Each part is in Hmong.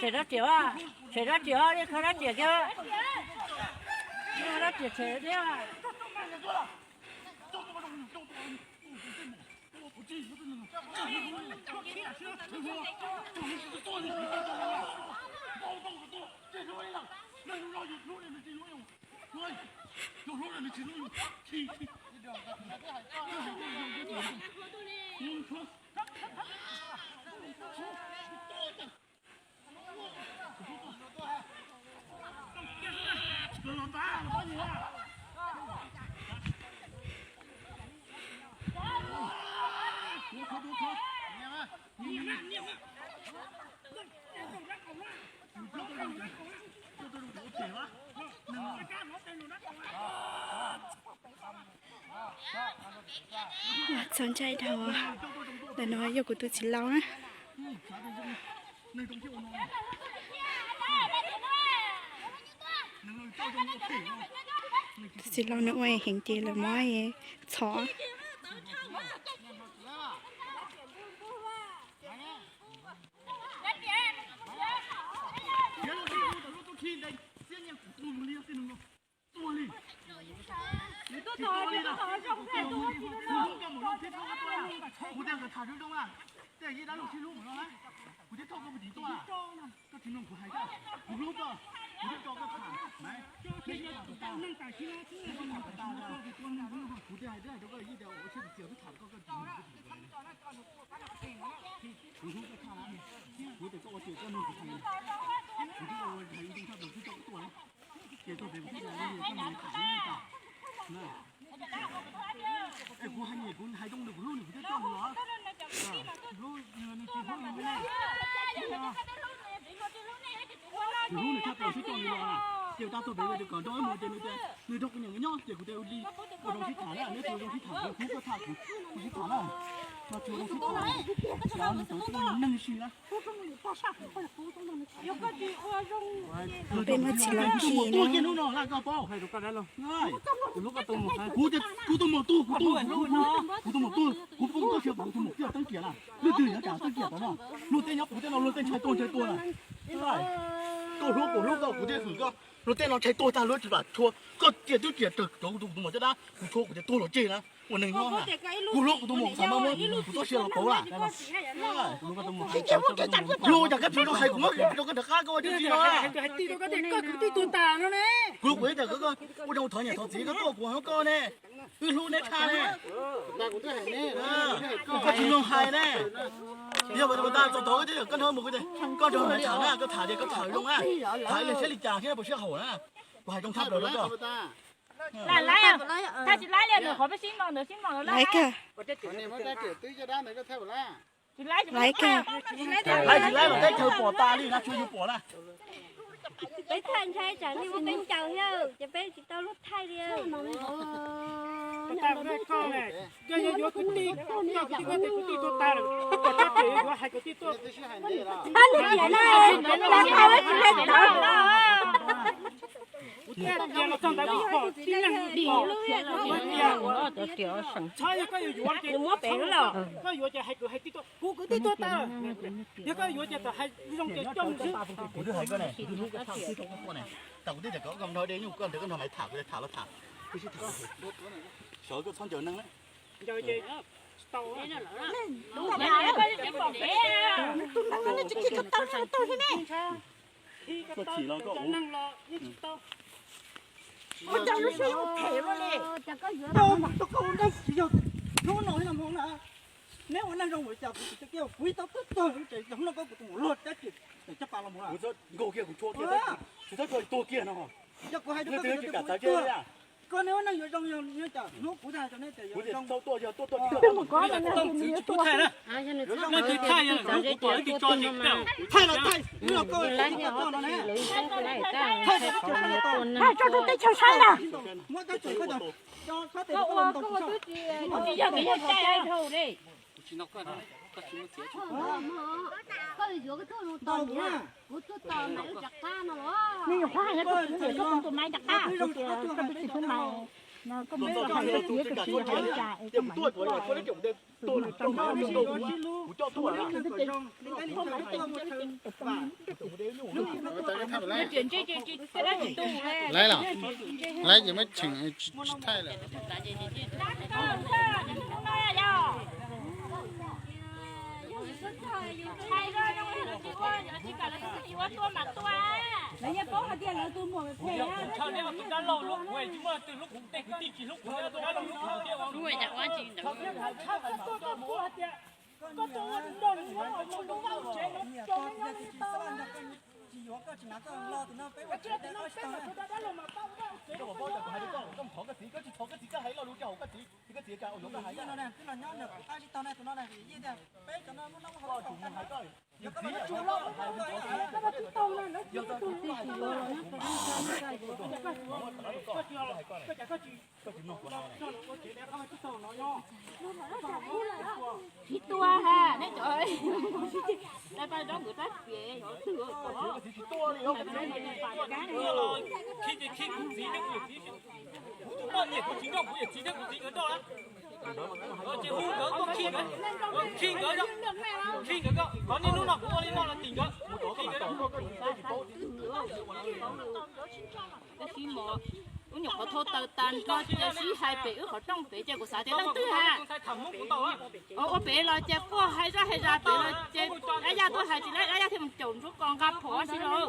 Tshem rab riam, tshem rab riam, nej kho rab riam kiag. Rab riam tshem thiab. Txhob ntshai dhau, ntawm no yog kuv tus txiv laus na. Tus txiv laus nws ua heev ces lawv muab txhom. Kuv hais nyiam kuv hais zoo nws kuv hlub nws kuv thiaj coj nws los. Kuv hlub nws tshaj plaws thiaj coj nws los. Ces tab tuaj pem ua tias kom nrog wb mus ces nws tias nws nrog kuv niam nkawd nyob ces kuv tias ua li ua zoo sib tham na, neb ua zoo sib tham, kuv hlub koj tshaj kuv, kuv sib tham na. No tsis ua zoo sib tham, nws tau tib neeg si na. Peb muab txiv laus khi na. Kuv tus maum tub, kuv tus, kuv tus maum tub, kuv poob koj siab kuv tus maum tub teeb kiam na. Leej twg yuav cas teeb kiam tau no? Luag tej nyob kuv tej no luag tej ntshai tuaj ntshai tuaj na. Koj hlub kuv hlub koj kuv thiaj hwm koj. Luag tej no ntshai tuaj tag luag tsis plam tshua. Koj cia twb cia raws cov kuv tus maum caj dab kuv tshua kuv tias tuag los tseg na. Ua neeg nyob na. Kuv hlub kuv tus maum xav mas muab kuv txoj sia los pauv lawm. Hlub cas koj tsis zoo hais kuv muab rau koj rov qab koj ua tsis tsis no. Kuv hlub kuv ib tias koj ua zoo thov niam thov txiv koj tuaj kuv hais koj ne. Wb hlub neb tshaj ne. Koj tsis zoo hais ne. Yog ua tas txog tod wb twb koj nrog mus, koj nrog nws tham na, koj tham tias koj tham zoo na. Tham li siab li cas thiab puas siab haum na. Kuv hais zoo tshaj plaws rau koj. Lawv tsis laib li, nws qhov peb sib ntaus ntawd sib ntaus lawm. Tsis laib, tsis laib los teb chaws pom tas li na, tsuas yus pom na. Peb thaij ntshai tsam nej muab peb ncaws thiab ces peb tsis tau luag thaij li. Koj yuav yuav kwv tij, koj kwv tij, koj kwv tij tuag tas lawm, koj tseem yuav hais kwv tij tuag. Kuv thiaj tias los txog ntawd kuv pom tib neeg pom. Txhob yog koj yuav yuav ces koj yuav ces hais kwv hais tij tuaj, kuv kwv tij tuag tas lawm. Yog koj yuav ces txawm hais zoo ces coj mus xwb. Kuv twb hais koj ne, kuv twb hlub koj tshaj kuv twb tuaj koj ne. Tas kuv twb tias kom koj nrog de nyuj koj nrog koj nrog maiv tham, kuv tias tham los tham, wb sib tham. Sawv koj txhob ncaws neeg na. Ncaws ces tsis tau. Koj chim los koj ua. Hnub no na, neb ua neeg zoo ua cas kuv tsis tau kiag, kuv ib tau tuag tuag lub tsev, hnub no koj kuv tus muam luag tab sis caj pas los mus lawm. Kuv txhob nkaug kiag kuv tshuab kiag, tsis txhob tso tuag kiag no. Yog kuv hais rau koj tias kuv tuag, koj neb ua neeg yuav zoo yog nyob cas hnub kuv txhais rau neb tias yuav zoo. Txhob tuaj, yog tuaj tuaj tsis tau. Leej twg thaij na, leej twg thaij na, kuv pom leej twg tso ces thaij los thaij, hnub no koj thaij rau teb chaws saib na. Muab tab tseem koj tso sab teb. Koj ua koj ua twb tsis, tsis yog koj ua thaij dhau li. Koj yuav koj tuaj mus tos kuv, kuv tuaj tos mas wb rov qab no los. Nws nyuam qhuav hais koj tus maiv rov qab, koj twb tsis pub maiv. Laiv los, laiv ces muab cheem tsis thaij lawm. Koj tsis thov koj txiv, koj tsis thov koj txiv, koj hais lo lus rau hauv koj txiv, koj txiv yuav koj hais. Koj tsis mus hais koj, yog koj tsis tau na, yog koj tsis tau na, koj tsis tau na. Tsis tua ha, nej cov, nej pab rov kuv rab piam, yog twg khib ces khib kuv txiv thiab kuv yawm txiv, kuv tus poj niam kuv txiv nrauj kuv yawm txiv thiab kuv txiv nkawd nrauj na. Ces hu nkawd tuaj khib nkawd, khib nkawd, khib nkawd, qhov niaj hnub no kuv ua li no los tim nkawd, khib nkawd. Tab sis mas lub nyuam qhov thau taw tas nrho ces sib hais pem wb qhov rooj pem ces kuv xav tias leej twg ha. Ua pem los ces quaj hais zaj hais zas pem los ces dab yaj tuaj hais tsis lab dab yaj thiaj mus caum ntsuab kos nqa phom si los.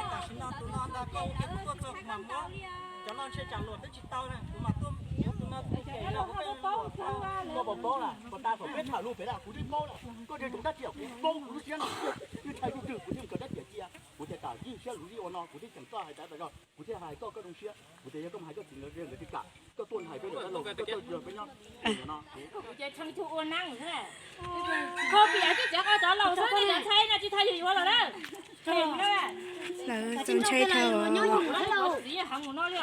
Tam sim no tus no ntag koj ua kiag kuv tuaj txog kuv mam muab cov no ntshe tsam luam twb tsis tau na, kuv mam tuaj muab tus no tus kem no kuv peb luam. Koj puas paub na, puas tas thaum peb tham lus pem na kuv twb paub lawm, koj nrhiav tau dab tsi kuv paub kuv lub siab no, twb thaij twb twg kuv thiaj mus kawm dab tiam cia. Kuv thiaj tas yij siab luv yij ua no kuv thiaj cheem koj hais tas tas zog, kuv thiaj hais koj koj zoo siab, kuv tias yog koj mus hais koj txiv nkawd nkawd tsis kam, koj tuaj hais peb ntawm dab laug koj tuaj yog peb nyob no. Kuv ces tshee tshua ua neeb na. Kho piam twb tsev qo cov laus xwb, nej cov ntxhais no tsis thaij yus yuav los na. Lawv txaus ntshai dhau. Txiv heev mus no li.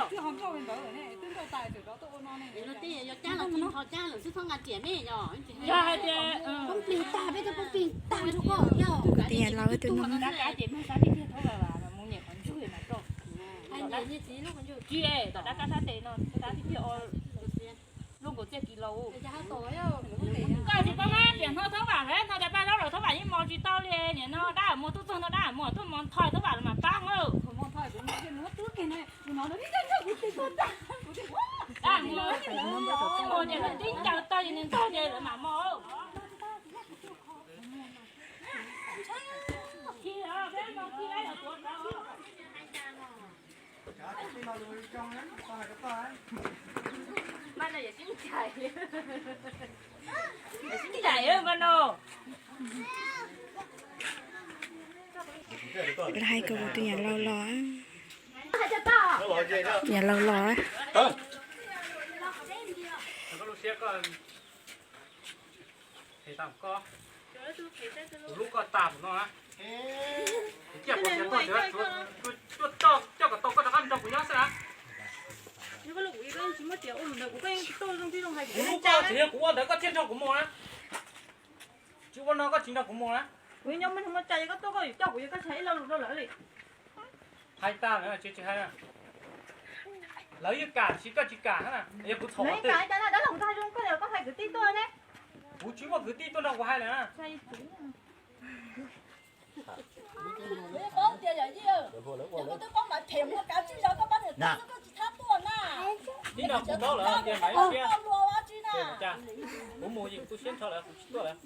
Yog hais tias poob plig tag, peb cov poob plig tag rau koj thiab. Kuv tias laus tus no. Dab kab ces muag sab tiag tiag thaub vas mus niam qhov ntswg mas rau. Tsis es tom dab kab sab tes no sab tiag tiag. Lub nkaus txiaj kis laus. Koj tsis paub na, tiam no thaub vam lawm no cas paj zaub lawm thaub vam yeej mos tsis tau li. Nim no dab muag tub txog no dab muag tuaj mos ntho thaub vam los mas pab na. Dab muag ces lawv tib ncaws tau ces nws ntog ces lawv mam mos. Mas no yam sib ncaim, yam sib ncaim mas no. Lawv hais kom kuv tus niam laus los, niam laus los. Kuv lub koj tas no na. Kuv ciaj pov tias tuaj tias tuaj coj kom tau koj rov qab nrog kuv nyob xwb na. Kuv lub koj tsis yog kuv ua ntawd koj thiaj nrog kuv mus na. Tsis ua no koj tsis nrog kuv mus na. Kuv nyob muaj tsa koj tuaj koj yuav coj kuv yuav koj tsis hais ib lo lus rau lawv li. Hais tas lawv tsis hais. Lawv yeej kam sis koj tsis kam na, yog kuv txhaum twg. Dab laug ntag zoo koj koj hais kwv tij tuaj ne. Kuv tsis muaj kwv tij tuaj nrog kuv hais lawm na. Kuv twb paub mas them muaj kav tsij zog koj pab niam tij koj tsis thab tuaj na. Tib no kuv paub lawm tias Maiv Siab, kuv mus yim tu siab nrho lawm kuv tsis tuaj lawm.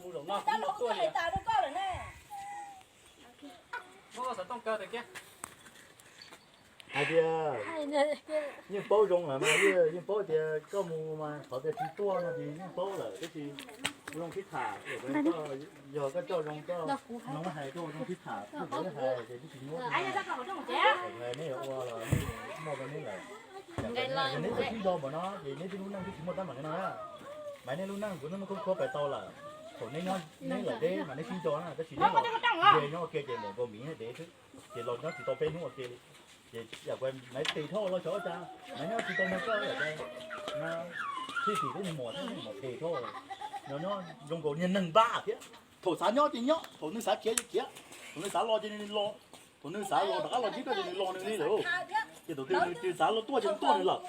Mus zaum no kuv tsis tuaj li. Hais tas rau koj lawm ne. Muab koj xov tooj kaw tas kiag. Hais tias yeej paub zoo lawm mas, yeej paub tias koj mus mas qhov tias tsis tuaj no ces yeej paub lawm tab sis zoo sib tham, yog koj coj zoo koj hais koj zoo sib tham, kuv hais ces twb tsis muab. Nej yuav ua los muaj rau neb lawm. Yog neb txawm sib nco npaum no ces neb twb lub neej twb tsis muaj teeb meem no na. Mas nej lub neej kuv twb muab khub khuab pais tau lawm. Thaum neb nyob neb lawm deb mas neb sib nco na, tab sis neb los nce nyob ua ke ces npaum nkaus miv dev xwb, ces los nyob tsis tau peb hnub ua ke li. Ces yam kuv Maiv Tis Thoj los xyov ua cas Maiv nyob tsis tau nrog koj yam no. Thiab tim thiab nws mos thiab nws mos phem thiab. Nyob nyob zoo nkaus niag neeg npab thiab. Thaum xav nyob ces nyob, thaum nws xav khiav ces khiav, thaum nws xav los ces nws los, thaum nws xav los rov qab los ntsib koj ces nws los nws li lawm. Ces thaum twg nws xav los tuaj ces nws tuaj nws lawm.